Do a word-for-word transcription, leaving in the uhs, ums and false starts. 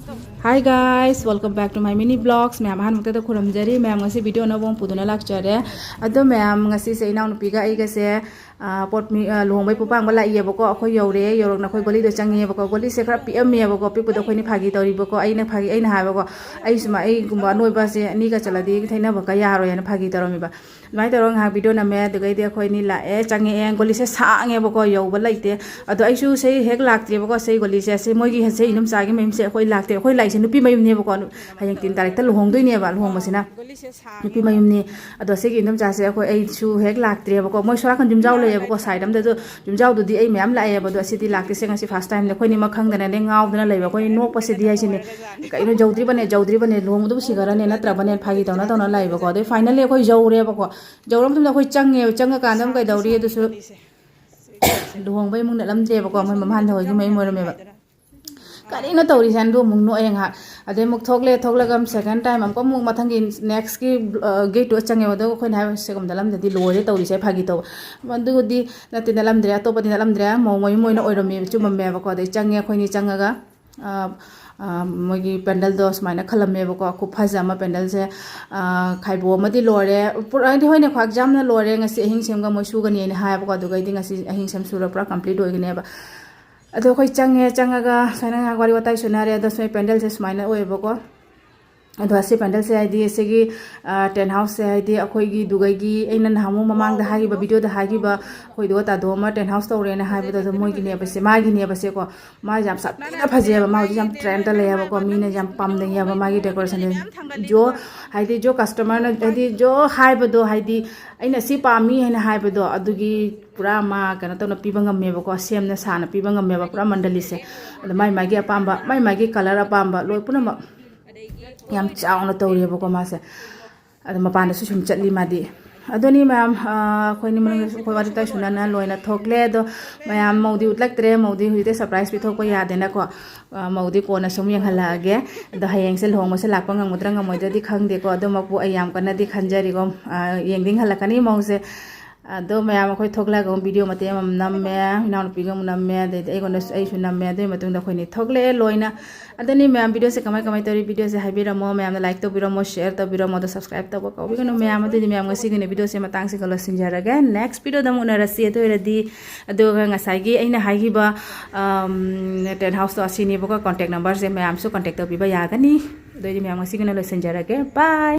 Hi guys, welcome back to my mini vlogs. ꯃꯌꯥꯝ ꯑꯍꯥꯟꯕꯗ ꯈꯨꯔꯨꯝꯖꯔꯤ꯫ ꯃꯌꯥꯝ ꯉꯁꯤ video ꯑꯅꯧꯕ ꯑꯃ ꯄꯨꯗꯨꯅ ꯂꯥꯛꯆꯔꯦ꯫ ꯑꯗꯣ ꯃꯌꯥꯝ ꯉꯁꯤꯁꯦ ꯏꯅꯥꯎꯅꯨꯄꯤꯒ ꯑꯩꯒꯁꯦ, ꯑ, ꯄꯣꯠ ꯃꯤ-, ꯑ, ꯂꯨꯍꯣꯡꯕꯩ ꯄꯣꯄꯥꯡꯕ ꯂꯥꯛꯏꯌꯦꯕꯀꯣ꯫ ꯑꯩꯈꯣꯏ ꯌꯧꯔꯦ, ꯌꯧꯔꯛꯅ ꯑꯩꯈꯣꯏ ꯒꯣꯂꯤꯗꯣ ꯆꯪꯉꯦꯕꯀꯣ꯫ ꯒꯣꯂꯤꯁꯦ ꯈꯔ ꯄꯤꯛꯑꯝꯃꯦꯕꯀꯣ, ꯄꯤꯛꯄꯗꯣ ꯑꯩꯈꯣꯏꯅ ꯐꯥꯒꯤ ꯇꯧꯔꯤꯕꯀꯣ꯫ ꯑꯩꯅ ꯐꯥꯒꯤ, ꯑꯩꯅ ꯍꯥꯏꯕꯀꯣ, "ꯑꯩ ꯁꯨꯃꯥꯏ, ꯑꯩꯒꯨꯝꯕ ꯑꯅꯣꯏꯕꯁꯦ ꯑꯅꯤꯒ ꯆꯠꯂꯗꯤ ꯊꯩꯅꯕ ꯀ ꯌꯥꯔꯣꯏ" ꯍꯥꯏꯅ ꯐꯥꯒꯤ ꯇꯧꯔꯝꯃꯤꯕ꯫ ꯑꯗꯨꯃꯥꯏꯅ ꯇꯧꯔꯒ ꯉꯥꯏꯍꯥꯛ video ꯅꯝꯃꯦ꯫ ꯑꯗꯨꯒꯩꯗꯤ ꯑꯩꯈꯣꯏ ꯑꯅꯤ ꯂꯥꯛꯑꯦ, ꯆꯪꯉꯛꯑꯦ꯫ ꯒꯣꯂꯤꯁꯦ ꯁꯥꯡꯉꯦꯕꯀꯣ, ꯌꯧꯕ ꯂꯩꯇꯦ꯫ ꯑꯗꯣ ꯑꯩꯁꯨ ꯁꯤ ꯍꯦꯛ ꯂꯥꯛꯇ꯭ꯔꯦꯕꯀꯣ, ꯁꯤ ꯒꯣꯂꯤꯁꯦ꯫ ꯁꯤ ꯃꯣꯏꯒꯤ ꯁꯤ ꯏꯅꯝꯆꯥꯒꯤ ꯃꯌꯨꯝꯁꯦ ꯑꯩꯈꯣꯏ ꯂꯥꯛꯇꯦ꯫ ꯑꯩꯈꯣꯏ ꯂꯥꯛꯏꯁꯦ ꯅꯨꯄꯤ ꯃꯌꯨꯝꯅꯦꯕꯀꯣ꯫ ꯍꯌꯦꯡ ꯇꯤꯟ ꯇꯥꯔꯤꯛꯇ ꯂꯨꯍꯣꯡꯗꯣꯏꯅꯦꯕ, ꯂꯨꯍꯣꯡꯕꯁꯤꯅ ꯅꯨꯄꯤ ꯃꯌꯨꯝꯅꯤ꯫ ꯑꯗꯣ ꯁꯤꯒꯤ ꯏꯅꯝꯆꯥꯁꯦ ꯑꯩꯈꯣꯏ, ꯑꯩꯁꯨ ꯍꯦꯛ ꯂꯥꯛꯇ꯭ꯔꯦꯕꯀꯣ꯫ ꯃꯣꯏ ꯁꯣꯔꯥꯀꯟ ꯌꯨꯝꯖꯥꯎ ꯂꯩꯌꯦꯕꯀꯣ, side ꯑꯝꯗ꯫ ꯑꯗꯣ ꯌꯨꯝꯖꯥꯎꯗꯨꯗꯤ ꯑꯩ ꯃꯌꯥꯝ ꯂꯥꯛꯑꯦꯕ, ꯑꯗꯣ ꯑꯁꯤꯗꯤ ꯂꯥꯛꯇꯦ꯫ ꯁꯦ ꯉꯁꯤ first time ꯅꯦ꯫ ꯑꯩꯈꯣꯏꯅꯤꯃꯛ ꯈꯪꯗꯅꯅꯦ, ꯉꯥꯎꯗꯅ ꯂꯩꯕ꯫ ꯑꯩꯈꯣꯏ ꯅꯣꯛꯄꯁꯤꯗꯤ ꯍꯥꯏꯁꯤꯅꯦ, "ꯀꯩꯅꯣ, ꯌꯧꯗ꯭ꯔꯤꯕꯅꯦ, ꯌꯧꯗ꯭ꯔꯤꯕꯅꯦ, ꯂꯨꯍꯣꯡꯕꯗꯨꯕꯨ ꯁꯤꯈꯔꯅꯦ ꯅꯠꯇ꯭ꯔꯕꯅꯦ?" ꯐꯥꯒꯤ ꯇꯧꯅ ꯇꯧꯅ ꯂꯩꯕꯀꯣ꯫ ꯑꯗꯩ finally ꯑꯩꯈꯣꯏ ꯌꯧꯔꯦꯕꯀꯣ꯫ ꯌꯧꯔ ꯃꯇꯨꯡꯗ ꯑꯩꯈꯣꯏ ꯆꯪꯉꯦꯕ꯫ ꯆꯪꯉꯀꯥꯟꯗ ꯑꯃꯨꯛ ꯀꯩꯗꯧꯔꯤ ꯑꯗꯨꯁꯨ, ꯂꯨꯍꯣꯡꯕ ꯏꯃꯨꯡ ꯅꯠꯂꯝꯗ꯭ꯔꯦꯕꯀꯣ, ꯃꯣꯏ ꯃꯃꯥꯟꯗ ꯍꯣꯏꯒꯤ ꯃꯌꯨꯝ ꯑꯣꯏꯔꯝꯃꯦꯕ꯫ "ꯀꯔꯤꯅꯣ ꯇꯧꯔꯤꯁꯦ?" ꯍꯥꯏꯅ ꯑꯗꯨ ꯑꯃꯨꯛ ꯅꯣꯛꯑꯦ ꯉꯥꯏꯍꯥꯛ꯫ ꯑꯗꯩ ꯑꯃꯨꯛ ꯊꯣꯛꯂꯦ, ꯊꯣꯛꯂꯒ second time ꯑꯃꯨꯛꯀ ꯑꯃꯨꯛ ꯃꯊꯪꯒꯤ next ꯀꯤ, ꯑ, gate ꯇꯨ ꯆꯪꯉꯦꯕ꯫ ꯑꯗꯨꯒ ꯑꯩꯈꯣꯏꯅ ꯍꯥꯏꯕ, "ꯁꯤꯒꯨꯝꯕ ꯅꯠꯂꯝꯗ꯭ꯔꯗꯤ ꯂꯣꯏꯔꯦ ꯇꯧꯔꯤꯁꯦ", ꯐꯥꯒꯤ ꯇꯧꯕ꯫ ꯑꯗꯨꯒꯗꯤ ꯅꯠꯇꯦ, ꯅꯠꯂꯝꯗ꯭ꯔꯦ, ꯑꯇꯣꯞꯄꯗꯤ ꯅꯠꯂꯝꯗ꯭ꯔꯦ, ꯃꯧ ꯃꯌꯨꯝ ꯑꯣꯏꯅ ꯑꯣꯏꯔꯝꯃꯦꯕ, ꯆꯨꯝꯃꯝꯃꯦꯕꯀꯣ꯫ ꯑꯗꯩ ꯆꯪꯉꯦ ꯑꯩꯈꯣꯏꯅꯤ ꯆꯪꯉꯒ, ꯑ, ꯑ, ꯃꯣꯏꯒꯤ ꯄꯦꯟꯗꯜꯗꯣ ꯁꯨꯃꯥꯏꯅ ꯈꯜꯂꯝꯃꯦꯕꯀꯣ, ꯈꯨꯐꯖ ꯑꯃ ꯄꯦꯟꯗꯜꯁꯦ꯫ ꯑ, ꯈꯥꯏꯕꯣꯛ ꯑꯃꯗꯤ ꯂꯣꯏꯔꯦ, ꯄꯨꯔꯥ, ꯍꯥꯏꯗꯤ ꯍꯣꯏꯅꯦ, ꯈ꯭ꯋꯥꯛ ꯖꯥꯝꯅ ꯂꯣꯏꯔꯦ, ꯉꯁꯤ ꯑꯍꯤꯡ ꯁꯦꯝꯒ ꯃꯣꯏ ꯁꯨꯒꯅꯤꯅ ꯍꯥꯏꯌꯦꯕꯀꯣ꯫ ꯑꯗꯨꯒꯩꯗꯤ ꯉꯁꯤ ꯑꯍꯤꯡ ꯁꯦꯝ ꯁꯨꯔ ꯄꯨꯔꯥ complete ꯑꯣꯏꯒꯅꯦꯕ꯫ ꯑꯗꯣ ꯑꯩꯈꯣꯏ ꯆꯪꯉꯦ, ꯆꯪꯉꯒ ꯁꯨꯃꯥꯏꯅ ꯉꯥꯏꯍꯥꯛ ꯋꯥꯔꯤ ꯋꯥꯇꯥꯏ ꯁꯨꯅꯔꯦ꯫ ꯑꯗꯣ ꯁꯨꯃꯥꯏ ꯄꯦꯟꯗꯜꯁꯦ ꯁꯨꯃꯥꯏꯅ ꯑꯣꯏꯌꯦꯕꯀꯣ꯫ ꯑꯗꯣ ꯑꯁꯤ ꯄꯦꯟꯗꯜꯁꯦ, ꯍꯥꯏꯗꯤ ꯑꯁꯤꯒꯤ, ꯑ, tent house ꯁꯦ, ꯍꯥꯏꯗꯤ ꯑꯩꯈꯣꯏꯒꯤ ꯗꯨꯒꯩꯒꯤ, ꯑꯩꯅ ꯅꯍꯥꯟꯃꯨꯛ ꯃꯃꯥꯡꯗ ꯍꯥꯏꯈꯤꯕ, video ꯗ ꯍꯥꯏꯈꯤꯕ, ꯑꯩꯈꯣꯏ ꯗꯨꯒ ꯇꯥꯗꯣ ꯑꯃ tent house ꯇꯧꯔꯦꯅ ꯍꯥꯏꯕꯗꯣ, ꯑꯗꯣ ꯃꯣꯏꯒꯤꯅꯦꯕꯁꯦ, ꯃꯥꯒꯤꯅꯦꯕꯁꯦꯀꯣ꯫ ꯃꯥꯁꯦ ꯌꯥꯝ ꯁꯥꯊꯤꯅ ꯐꯖꯩꯑꯕ, ꯃꯥ ꯍꯧꯖꯤꯛ ꯌꯥꯝ trend ꯇ ꯂꯩꯌꯦꯕꯀꯣ, ꯃꯤꯅ ꯌꯥꯝ ꯄꯥꯝꯅꯩꯌꯦꯕ ꯃꯥꯒꯤ decoration ꯁꯦ꯫ ꯖꯣ, ꯍꯥꯏꯗꯤ ꯖꯣ customer ꯅ, ꯍꯥꯏꯗꯤ ꯖꯣ ꯍꯥꯏꯕꯗꯣ, ꯍꯥꯏꯗꯤ ꯑꯩꯅ ꯁꯤ ꯄꯥꯝꯃꯤ ꯍꯥꯏꯅ ꯍꯥꯏꯕꯗꯣ, ꯑꯗꯨꯒꯤ ꯄꯨꯔꯥ ꯃꯥ ꯀꯩꯅꯣ ꯇꯧꯅ ꯄꯤꯕ ꯉꯝꯃꯦꯕꯀꯣ, ꯁꯦꯝꯅ ꯁꯥꯅ ꯄꯤꯕ ꯉꯝꯃꯦꯕ ꯄꯨꯔꯥ ꯃꯟꯗꯂꯤꯁꯦ꯫ ꯑꯗꯣ ꯃꯥꯏ ꯃꯥꯒꯤ ꯑꯄꯥꯝꯕ, ꯃꯥꯏ ꯃꯥꯒꯤ colour ꯑꯄꯥꯝꯕ ꯂꯣꯏ ꯄꯨꯝꯅꯃꯛ ꯌꯥꯝ ꯆꯥꯎꯅ ꯇꯧꯔꯤꯑꯕꯀꯣ ꯃꯥꯁꯦ꯫ ꯑꯗꯣ ꯃꯄꯥꯟꯗꯁꯨ ꯁꯨꯝ ꯆꯠꯂꯤ ꯃꯥꯗꯤ꯫ ꯑꯗꯨꯅꯤ ꯃꯌꯥꯝ, ꯑ, ꯑꯩꯈꯣꯏꯅꯤ ꯃꯅꯨꯡꯗꯁꯨ ꯑꯩꯈꯣꯏ ꯋꯥꯔꯤ ꯋꯥꯇꯥꯏ ꯁꯨꯅꯅ ꯂꯣꯏꯅ ꯊꯣꯛꯂꯦ꯫ ꯑꯗꯣ ꯃꯌꯥꯝ ꯃꯧꯗꯤ ꯎꯠꯂꯛꯇ꯭ꯔꯦ, ꯃꯧꯗꯤ ꯍꯧꯖꯤꯛꯇꯤ surprise ꯄꯤꯊꯣꯛꯄ ꯌꯥꯗꯦꯅꯀꯣ꯫ ꯑ, ꯃꯧꯗꯤ ꯀꯣꯟꯅ ꯁꯨꯝ ꯌꯦꯡꯍꯜꯂꯛꯑꯒꯦ꯫ ꯑꯗꯣ ꯍꯌꯦꯡꯁꯦ ꯂꯨꯍꯣꯡꯕꯁꯦ ꯂꯥꯛꯄ ꯉꯝꯒꯗ꯭ꯔꯥ ꯉꯝꯃꯣꯏꯗ꯭ꯔꯗꯤ ꯈꯪꯗꯦꯀꯣ꯫ ꯑꯗꯨꯃꯛꯄꯨ ꯑꯩ ꯌꯥꯝ ꯀꯟꯅꯗꯤ ꯈꯟꯖꯔꯤꯀꯣ꯫ ꯑ, ꯌꯦꯡꯗꯤꯡꯍꯜꯂꯛꯀꯅꯤ ꯃꯧꯁꯦ꯫ ꯑꯗꯣ ꯃꯌꯥꯝ ꯑꯩꯈꯣꯏ ꯊꯣꯛꯂꯛꯑꯒ ꯑꯃꯨꯛ ꯚꯤꯗꯤꯑꯣ ꯃꯇꯦꯛ ꯑꯃ ꯅꯝꯃꯦ, ꯏꯅꯥꯎꯅꯨꯄꯤꯒ ꯑꯃꯨꯛ ꯅꯝꯃꯦ, ꯑꯗꯩꯗꯤ ꯑꯩꯉꯣꯟꯗꯁꯨ, ꯑꯩꯁꯨ ꯅꯝꯃꯦ꯫ ꯑꯗꯨꯒꯤ ꯃꯇꯨꯡꯗ ꯑꯩꯈꯣꯏꯅꯤ ꯊꯣꯛꯂꯛꯑꯦ ꯂꯣꯏꯅ꯫ ꯑꯗꯨꯅꯤ ꯃꯌꯥꯝ, ꯚꯤꯗꯤꯑꯣꯁꯦ ꯀꯃꯥꯏ ꯀꯃꯥꯏ ꯇꯧꯔꯤ, ꯚꯤꯗꯤꯑꯣꯁꯦ ꯍꯥꯏꯕꯤꯔꯝꯃꯣ, ꯃꯌꯥꯝꯅ ꯂꯥꯏꯛ ꯇꯧꯕꯤꯔꯝꯃꯣ, ꯁꯤꯌꯔ ꯇꯧꯕꯤꯔꯝꯃꯣ, ꯑꯗꯣ ꯁꯕꯁꯀ꯭ꯔꯥꯏꯕ ꯇꯧꯕ ꯀꯥꯎꯕꯤꯒꯅꯨ ꯃꯌꯥꯝ꯫ ꯑꯗꯨꯗꯤ ꯃꯌꯥꯝ, ꯉꯁꯤꯒꯤꯅ ꯚꯤꯗꯤꯑꯣꯁꯦ ꯃꯇꯥꯡꯁꯤꯒ ꯂꯣꯏꯁꯤꯟꯖꯔꯒꯦ꯫ ꯅꯦꯛꯁ ꯚꯤꯗꯤꯑꯣꯗ ꯑꯃꯨꯛ ꯎꯅꯔꯁꯤ꯫ ꯑꯗꯨ ꯑꯣꯏꯔꯗꯤ, ꯑꯗꯨꯒ ꯉꯁꯥꯏꯒꯤ ꯑꯩꯅ ꯍꯥꯏꯈꯤꯕ ꯇꯦꯟ ꯍꯥꯎꯁꯇꯣ ꯑꯁꯤꯅꯦꯕꯀꯣ꯫ ꯀꯣꯟꯇꯦꯛ ꯅꯝꯕꯔꯁꯦ ꯃꯌꯥꯝꯁꯨ ꯀꯣꯟꯇꯦꯛ ꯇꯧꯕꯤꯕ ꯌꯥꯒꯅꯤ꯫ ꯑꯗꯨ ꯑꯣꯏꯔꯗꯤ ꯃꯌꯥꯝ, ꯉꯁꯤꯒꯤꯅ ꯂꯣꯏꯁꯤꯟꯖꯔꯒꯦ꯫ ꯕꯥꯏ꯫